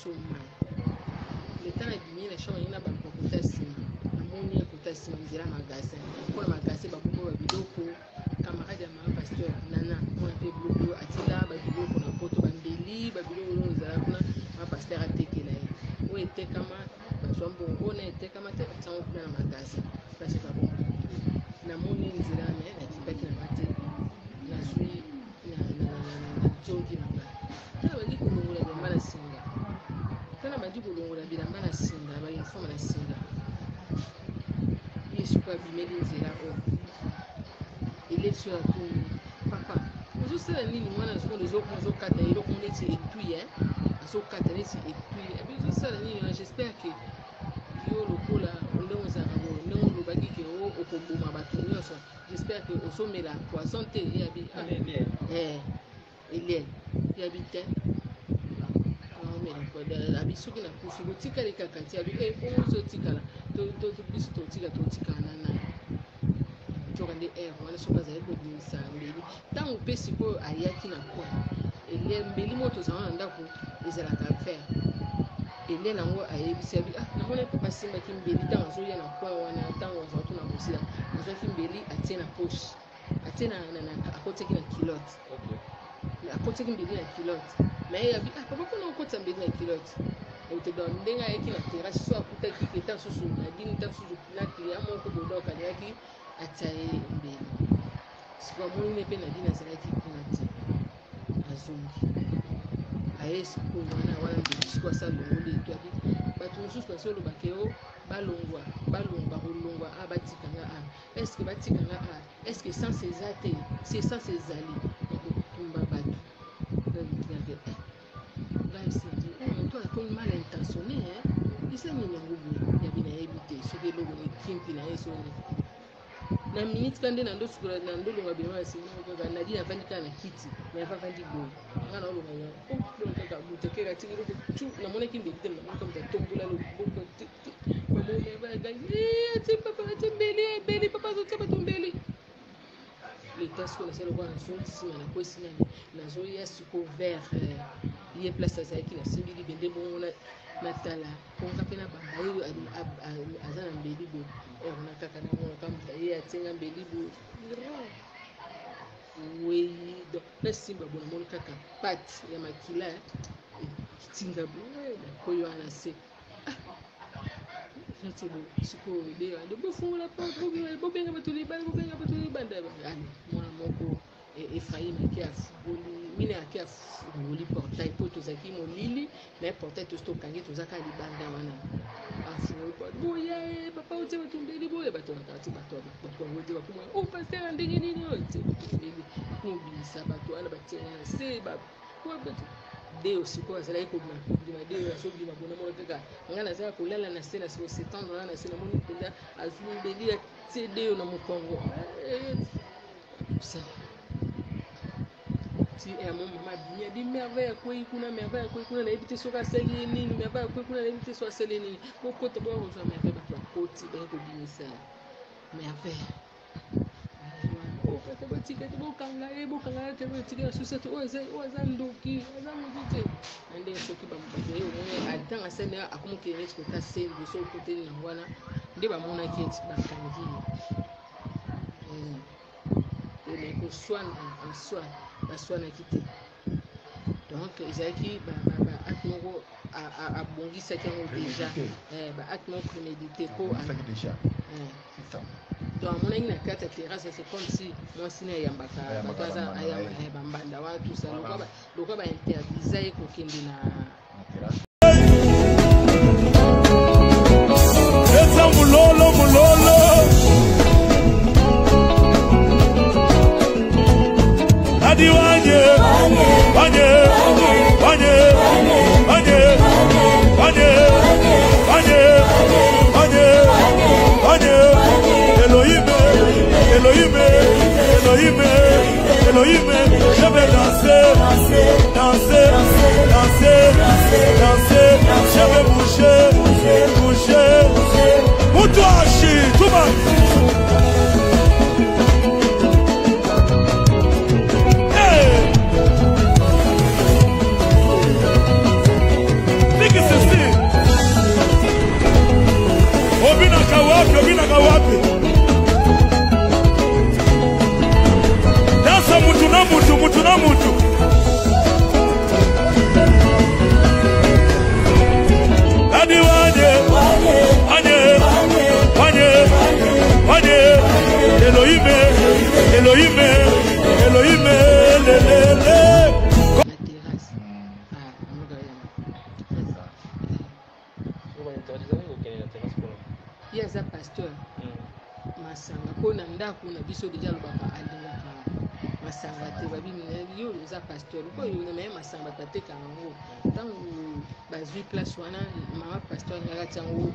biso mai. Leta na bimi na chambre na baluka kota nsima, namoni ye kota nsima nzela magasin, mpo na magasin babomba ba biloko. Camarade ya mama pasteur nana mwana mpe biloko oyo atinda babiloko na poto, bambeli, babiloko oyo ezala kuna, mama pasteur atekela ye. Oyo etekama bazwa mbongo, oyo na etekama te batiango kuna na magasin place babomba. Namoni nzela me nakipaki na nga te, nazwi nazongi na ngai. Tala bandi kolongola bilamba na singa, tala bandi kolongola bilamba na singa, ba uniforme na singa. Ye sikoyo abimeli nzela oyo eleki oyo, atuni papa ozosala nini? Mwana azokona ozokata eloko neti etui, azokata neti etui, abi ozosala nini? J'espère que yo lokola ndenge ozalaka boye, ndenge olobaki ke okoboma bato nyonso, j'espère que ozomela poison te. Ye abi eliel, ye abi te, omela. Abi soki nakufi botikali kaka ti, abi bongo ozotikala, biso totika, totikala na nani? Nzoka nde aire wana soki azali kobimisa mbeli, ntango mpe sikoyo ayaki na coin, eliel mbeli moko tozala na ndako ezalaka vert, eliel yango ayebisi abi ah namoni papa asimbaki mbeli ntango azoya na coin wana, ntango azalaki na kosila, azwaki mbeli atie na poche, atie na akotiaki na culotte, akotiaki mbeli na culotte. Mais ye abi ah papa, mpona okotisa mbeli na culotte ote? Donc ndenge ayaki na terrasse so akutaki ke ntango susu nadini, ntango susu na client moko bodok alingaki atia ye mbeli. Sikoyo amoni ne mpe nadini azalaki kuna te, azongi aye sikoyo wana wana mbeli sikoyo asa longoli eto. Abi bato mosusu bazolobaka yo balongwa, balongwa, bakolongwa a batikanga a est-ce batikanga a est-ce essence eza te? Si essence ezali ya kotumba bato, ngai sindi moto akomi mal intentionné, eza nini yango boye? Yabi nayebi te soki eloko nikimpi na ye soki na minute ka nde na ndosukola na ndolonga bilamba na nsima kaka nadi avandi kaka na kiti me avandi boye, nga na olonga yango kaka moto akeka atiki eloko tu, namonaki mbeli te, namoni kaka moto atombola loboko, bamoni bagangi atie papa, atie mbeli, mbeli papa azotia bato mbeli. Leta sikoyo nasali lokola nazongi nsima, nakwesi nani, nazoya sikoyo vers ye place azalaki, nasimbi libende bongo natala mponga mpe na bamba ye aza na mbeli boye wana kaka namonaka moto ye atienga mbeli boye wei. Donc nasimba boye, namoni kaka pate ya makila etinga boye, nakoyi wana se neti sikoyo de bofungola porte, bobenga bato libanda, bobenga bato libanda. Ale mwana moko Efraim ake afungoli mine, ake afungoli portail mpo tozalaki molili, mais portail tosi tokangi, toza kaka libanda wana. Afungoli porte boya, papa otie bato mbeli boye, bato na quartier, bato bato yango te bakoma o pasteur ya ndenge nini oyo tie bato mbeli, komobimisa bato wana batienga na se de. Sikoyo azalaki kobima kobima de azobima bona moko kaka ngai nazala kolala na se, na se s'étendre wana na se, namoni mpenza azwi mbeli atie deyo na mokongo ti mo mama abimi, abi Merveille akwei kuna, Merveille akwei kuna, nayebi te soki asali ye nini, Merveille akwei kuna, nayebi te soki asali ye nini, bokota boya kozwa Merveille. Bato bakoti baye kobimisa Merveille. Okata batika te, bokanga ye, bokanga ye te, botika na susa te, oyo aza ndoki, aza motu te. Na ndenge soki bato ye omoni ntango asali akomokende neti kota sembo, so okoteli nango wana nde bamonaki eti bakangi ye. Mais koswana en soi baswanaki te, donc ezalaki baacte moko abongisaki yango déjà, baacte moko prémédité po donc amonaki na kati ya terrasse, c'est comme si mwasi na eyambaka bato, aza bambanda wana tout ça, lokwa bainterdisa ye kokende na Eza mulolo mulolo Adi wanye wanye wanye wanye wanye wanye wanye wanye Elohim Elohim Elohim Elohim, je vais danser danser danser danser, je vais bouger bouger Mutuashi Tuma. Hey! wapi, obinaka wapi? Dansa mutu na mutu, mutu na mutu. Adi wanye, wanye, wanye, wanye. Elohime, Elohime, Elohime, le, le, le. Na terrasse. Ah, amoka yana. Ye aza pasteur. Masanga mpo na ndako na biso deja alobaka alingaka masanga te. Babi yo oza pasteur, lokola yo na ye masanga bato batekaka yango. Ntango bazwi place wana, mama pasteur alingaka tia yango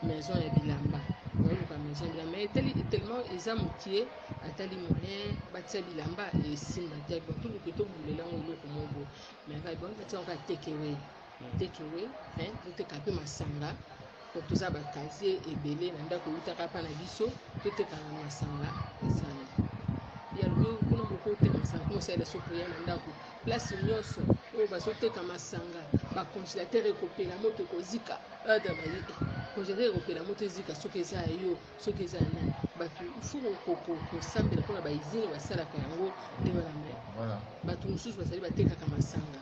maison ya bilamba, baluka maison ya bilamba, mais etali tellement eza mokie, atali moyen batia bilamba esimba te. Bon, toluka tobulela yango eloko moko, mais bon, batia yango kaka takeaway, takeaway, toteka mpe masanga. Donc toza bacasier ebele na ndako eutaka mpa na biso, totekaka masanga esana. Ya lobi kuna bokoteka masanga, kuna osalela so prière na ndako. Place nyonso oyo bazoteka masanga, bacongélateur ekopela moto, ekozika. Ada bayi congélateur ekopela moto, ezika. Soki eza ya yo, soki eza ya nani, bato ifo kosambela mpona bausine basalaka yango nde wana. Mais bato mosusu bazali batekaka masanga,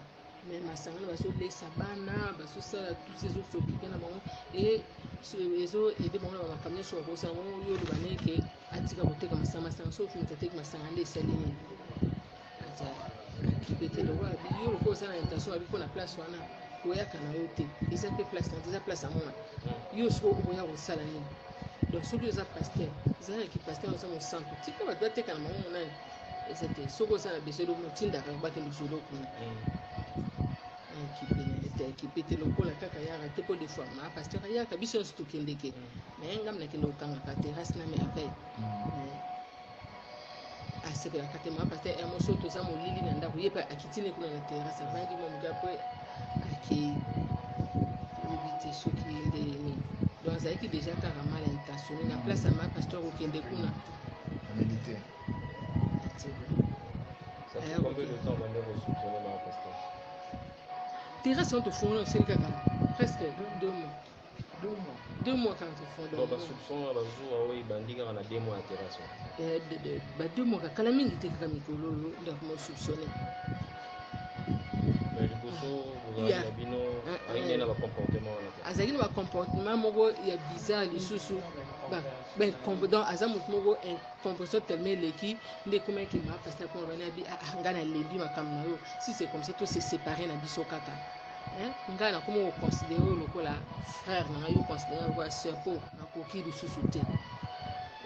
mais masanga wana bazolesa bana, bazosala tout, ezos'occuper na bango, ezoaider bango na bamakambo nyonso bakosala bango. Yo oloba neke atika koteka masanga, masanga soki moto ateki masanga nde esali nini? Aza akipe te. Lokola yo lokola oza na intention abi mpona place wana, koyaka na yo te, eza mpe place na te, eza place ya mwana yo. Sikoyo okoya kosala nini? Donc soki oza pasteur, eza na kipasteur, oza mosantu, tika bato bateka na bango. Nani eza te. Soki oza na besoin eloko, otindaka bakende kozwa kuna. Ekipe te lokola kaka yaka te, mpo des fois ma pasteur ayaka, biso nyonso tokendeke, mais ngam nakende kokangaka terrasse na merveille, asepelaka te. Ma pasteur ya moso, toza molili na ndako, ye mpe akitini kuna na terrasse, avandi mwa moke, apres akei. Oyebi te soki nde nini. Donc azalaki déjà kaka mal intentionné na place ya ma pasteur kokende kuna. Ameli te. Ça fait combien de temps bande kosoupçonner ma pasteur? Terrasse wana tofongola, osali kaka presque 2 mois. 2 mois. 2 mois kaka tofongola. Donc basoupçon na bazuwa oyo ebandi kaka na 2 mois ya terrasse wana? Ba 2 mois kaka, kala mingi te, kaka mikolo oyo ndako mosoupçonne. Mais liboso bozalaki na bino, ayingi na bacomportement wana te? Azalaki na bacomportement moko ya bizarre lisusu. Donc aza motu moko incompréhension tellement eleki nde ekomaki ma pasteur mpona bani abi: "Ah, ngai nalembi makambo na yo. Si c'est comme ça, to se séparer na biso kaka. Ngai nakomi koconsidérer oyo lokola frère na ngai, yo considérer lokola sœur, mpo nakoki lisusu te."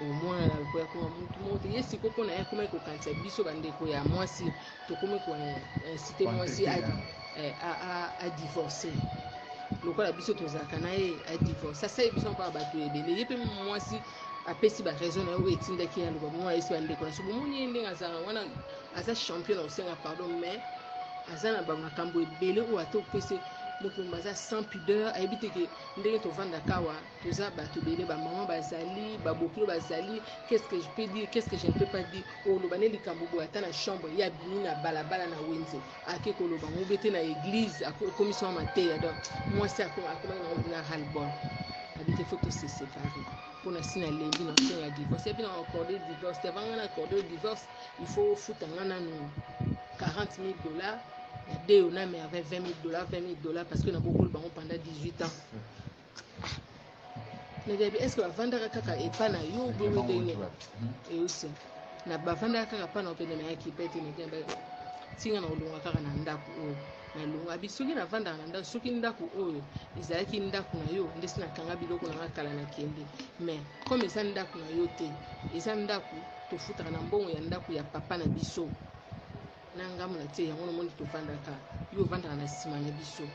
Omona na lokola koma mutu moko te. Ye sikoyo mpona ye akomaki kokanisa biso bandeko ya mwasi, tokomi koinciter mwasi adivorce lokola biso tozalaka na ye, adivorce. Asali biso mpaka bato ebele. Ye mpe mwasi apesi baraison na ye oyo etindaki ye aloba bongo. Ayesi bandeko na so, bomoni ye ndenge azalaka wana, aza champion na kosenga pardon, mais aza na bamakambo ebele oyo ata opesi moto aza sans pudeur. Ayebi te ke ndenge tovandaka awa, toza bato ebele, bamama bazali, babokilo bazali. Qu'est-ce que je peux dire, qu'est-ce que je ne peux pas dire? Oloba ne likambo boye ata na chambre, ye abimi na balabala na wenze, ake koloba ngo be te na église, akomisi wa mateya. Donc mwasi akomaki nango na ras-le-bol, abi te faut tose séparer mpona si nalembi na kosenga divorce. Epi na accordé divorce te. Avant nga na accordé divorce, il faut ofuta nga nanu 40 000 $. Ya Deo na Merveille, 20 000 $, 20 000 $, parce que nabokoli bango pendant 18 ans. Nayebi est ce que bavandaka kaka epa na yo boye ndenge eusi na bavandaka kaka mpa na yo mpe nayaki mpe te. Ntinga na kolonga kaka na ndako oyo nalonga, abi soki navandaka na ndako, soki ndako oyo ezalaki ndako na yo nde si nakanga biloko na nga kala, nakende. Mais comme eza ndako na yo te, eza ndako tofutaka na mbongo ya ndako ya papa na biso na ngambo na tie yango, nomoni tovandaka, yo ovandaka na nsima na biso,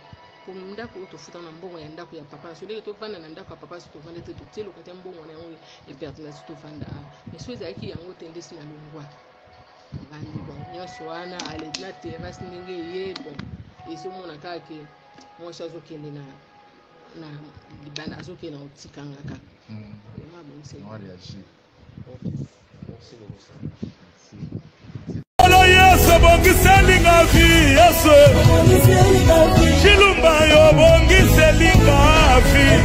po ndako oyo tofutaka na mbongo ya ndako ya papa na so, ndenge tovanda na ndako ya papa so, tovanda te, totie eloko te, mbongo na yango eperdre na so, tovanda awa. Mais so ezalaki yango te nde si nalongwa vandi. Bon, nyonso wana aledi na terrasse ndenge eye. Bon, ezomona kaka ke mwasi azokende na libanda, azokende na kotikanga kaka. Vraiment abongiseli. On va réagir. Ok. Merci beaucoup. Ça. Merci. Olo Yesu bongiselinga vie, Yesu Chilumba yo bongiselinga vie.